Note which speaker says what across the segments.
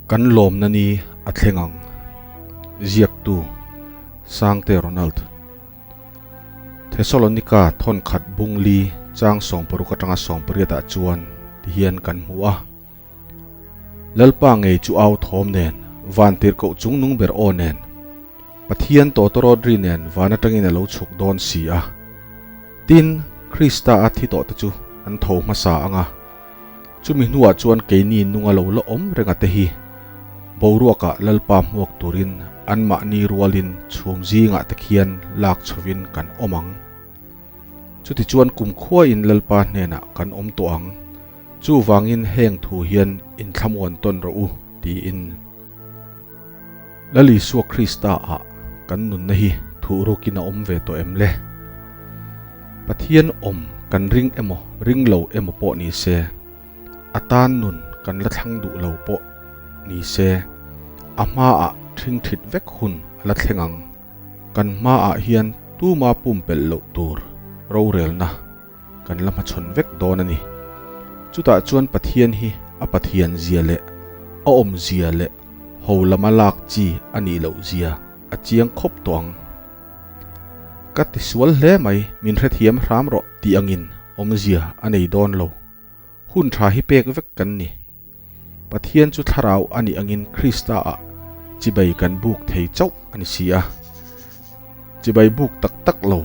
Speaker 1: Kan lawmna ni a thleng ang. Ziaktu, Sangte Ronald. Thesalonika thawn khat bung li chang 60 atanga 80 ah chuan tihian kan hmu a. Lalpa ngei chu au thawm nen, van tirhkoh chungnung ber aw nen, Pathian tawtawrawt ri nen van atangin a lo chhuk dawn si a. Tin, Krista a thi tawh te chu an tho hmasa ang a. Chumi hnuah chuan keini nunga lo la awm renga te hi boruakah Lalpa hmuak turin anmahni rualin chhum zingah te khian lak chhovin kan awm ang. Chutichuan kumkhuain Lalpa hnenah kan awm tawh ang. Chuvangin heng thu hian inthlamuan tawn rawh u, tiin. Lal Isua Krista ah kan nunna hi thuhrukin a awm ve tawh em le? Pathian awm kan ring emaw ring lo emaw pawh ni se, a tan nun kan la thlang duh lo pawh ni se, a hmaah ṭhingṭhit vek hun a la thleng ang. Kan hmaah hian tuma pumpelh loh tur rorelna kan la hmachhawn vek dawn a ni. Chutah chuan Pathian hi a Pathian zia leh a awm zia leh ho lama lak chi a nih loh zia a chiang khawp tawh ang. Ka tisual hle mai, min hrethiam hram rawh tih angin awmzia a nei dawn lo. Hun tha hi pek vek kan ni. Pathian chu thlarau a nih angin Krista-ah chibai kan buk thei chauh a ni si a. Chibai buk tak tak lo,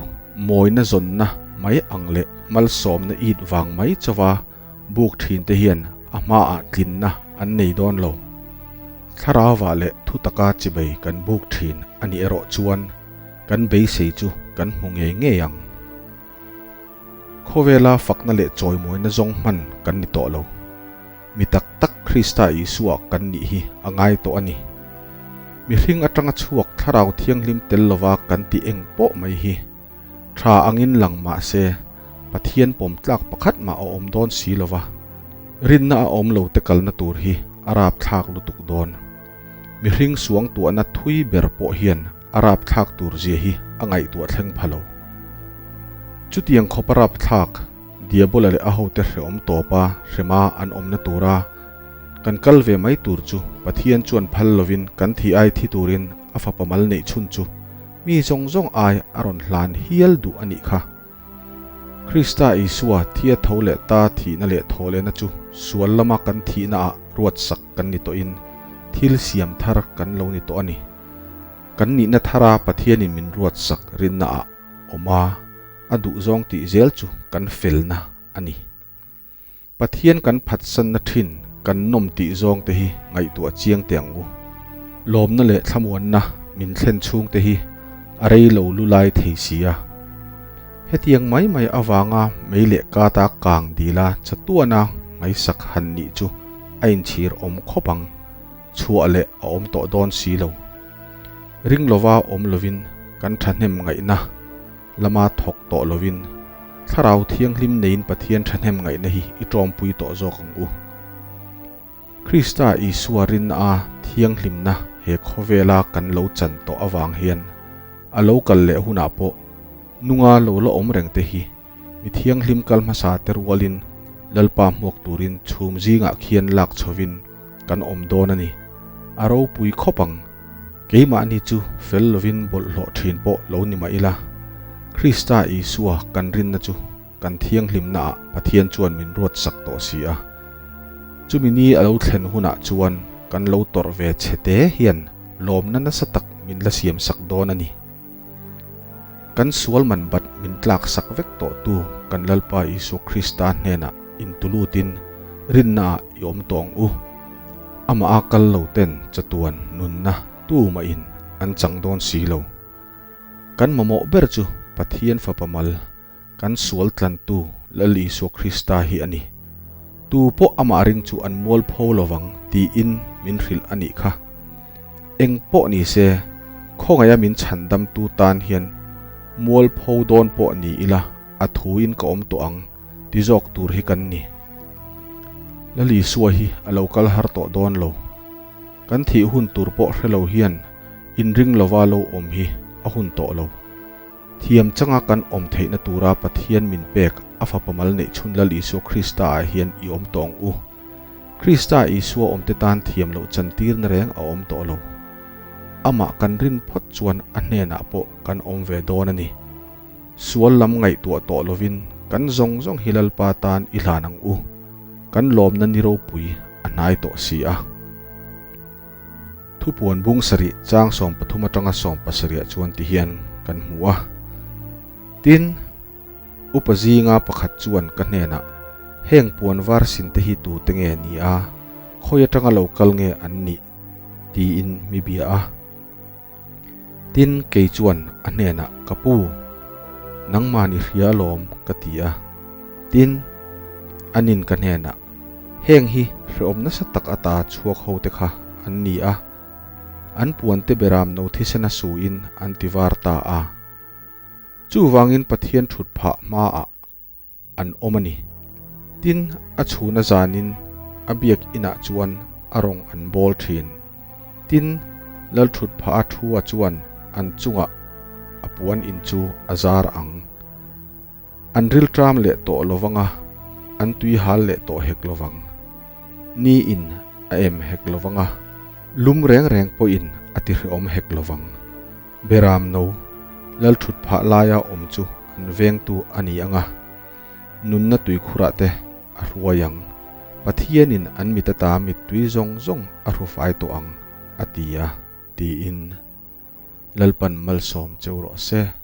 Speaker 1: mawina zawnna mai ang leh malsawmna it vang mai chauva buk thin te hian a hmaah tlinna an nei dawn lo. Thlarauva leh thutaka chibai kan buk thin a nih erawh chuan kan beisei chu kan hmu ngei ngei ang. Khawvela fakna leh chawimawina zawng hman kan ni tawh lo. Mi tak tak Krista Isua kan nih hi a ngai tawh a ni. Mihring atanga chhuak Thlarau Thianghlim tel lova kan tih eng pawh mai hi tha angin lang mah se Pathian pawm tlak pakhat mah a awm dawn si lova, rinna a awm lo te kalna tur hi a rapthlak lutuk dawn. Mihring suangtuahna thui ber pawh hian a rapthlak tur zia hi a ngaihtuah thleng pha lo. Chutiang khawp a rapthlak Diabola leh a hote hreawm tawpa hrema an awmna tura kan kal ve mai tur chu Pathian chuan phal lovin kan thi ai thi turin a fapa mal neih chhun chu mi zawng zawng ai a rawn hlan hial duh a nih kha. Krista Isua thi a tho leh ta thihna leh thawhlehna chu sual lama kan thihnaah ruatsak kan ni tawhin thil siam thar kan lo ni tawh a ni. Kan nihna thara Pathianin min ruatsak rinnaah awm a, a duhzawng tih zel chu kan felna a ni. Pathian kan phatsanna thin kan nawm tih zawng te hi ngaihtuah chiang teh ang u. Lawmna leh thlamuanna min thlen chhung te hi a rei lo lu lai thei si a. Hetiang mai mai avanga mei leh kata kang dila chatuana ngaihsak han nih chu a inchhir awm khawp ang. Chhuah leh a awm tawh dawn si lo. Ring lova awm lovin kan thahnem ngaihna lama thawk tawh lovin Thlarau Thianghlim neiin Pathian thahnem ngaihna hi i tawmpui tawh zawk ang u. Krista Isua rinna a thianghlimna he khawvela kan lo chan tawh avang hian a lo kal leh hunah pawh nunga lo la awm reng te hi Mi thianghlim kal hmasa te rualin Lalpa hmuak turin chhum zingah khian lak chhovin kan awm dawn a ni. A ropui khawp ang. Keimahni chu fel lovin bawlhhlawh thin pawh lo ni mah ila, Krista Isua kan rinna chu kan thianghlimnaah Pathian chuan min ruatsak tawh si a. Chumi ni a lo thlen hunah chuan kan lo tawrh ve chhe te hian lawmna nasa tak min la siamsak dawn a ni. Kan sual man bat min tlak sak vek tawh tu kan Lalpa Isua Krista hnenah intulutin rinna ah i awm tawh ang u. Amah a kal lo ten chatuan nunna tu mah in an chang dawn si lo. Kan mamawh ber chu Pathian Fapa mal kan sual tlantu Lal Isua Krista hi a ni. Tu pawh amah ring chu an mual pho lovang tiin min hrilh a nih kha. Eng pawh ni se, khawngaih a min chhandamtu tan hian mual pho dawn pawh ni ila a thuin ka awm tawh ang ti zawk tur hi kan ni. Lal Isua hi a lo kal har tawh dawn lo. Kan thih hun tur pawh hre lo hian inring lova lo awm hi a hun tawh lo. Thiam changa kan awm theihna tura Pathian min pek a fapa mal neih chhun Lal Isua Krista ah hian i awm tawh ang u. Krista Isua awmte tan thiam loh chantirna reng a awm tawh lo. Amah kan rin phawt chuan a hnenah pawh kan awm ve dawn a ni. Sual lam ngaihtuah tawh lovin kan zawng zawng hi Lalpa tan i hlan ang u. Kan lawmna ni ropui a hnai tawh si a. Thupuan bung sarih chang 13 atanga 70 ah chuan ti hian kan hmu a. Tin, upa zinga pakhat chuan ka hnenah, Heng puan var sin te hi tute nge ni a, khawi atanga lo kal nge an nih? tiin mi bia a. Tin, kei chuan a hnenah, Ka pu, nangmah ni hria alawm, ka ti a. Tin, anin ka hnenah, Heng hi hrehawm nasa tak ata chhuak ho te kha an ni a, an puante beram no thisena suin an ti var ta a. Chuvangin Pathian thut phah hmaah an awm a ni. Tin, a chhuna zanin a biak inah chuan a rawng an bawl thin. Tin, Lalthut phah a thu-a chuan an chungah a puan in chu a zar ang. An rilṭam leh tawh lo vang a, an tui hal leh tawh hek lo vang. Ni in a em hek lo vang a, lum reng reng pawhin a ti hrehawm hek lo vang. Beram no, Lalthut phah laia awm chu an vengtu a ni ang a, nunna tuikhurah te a hruai ang. Pathianin an mit ata mittui zawng zawng a hrufai tawh ang, a ti a, tiin Lalpan malsawm cheu rawh se.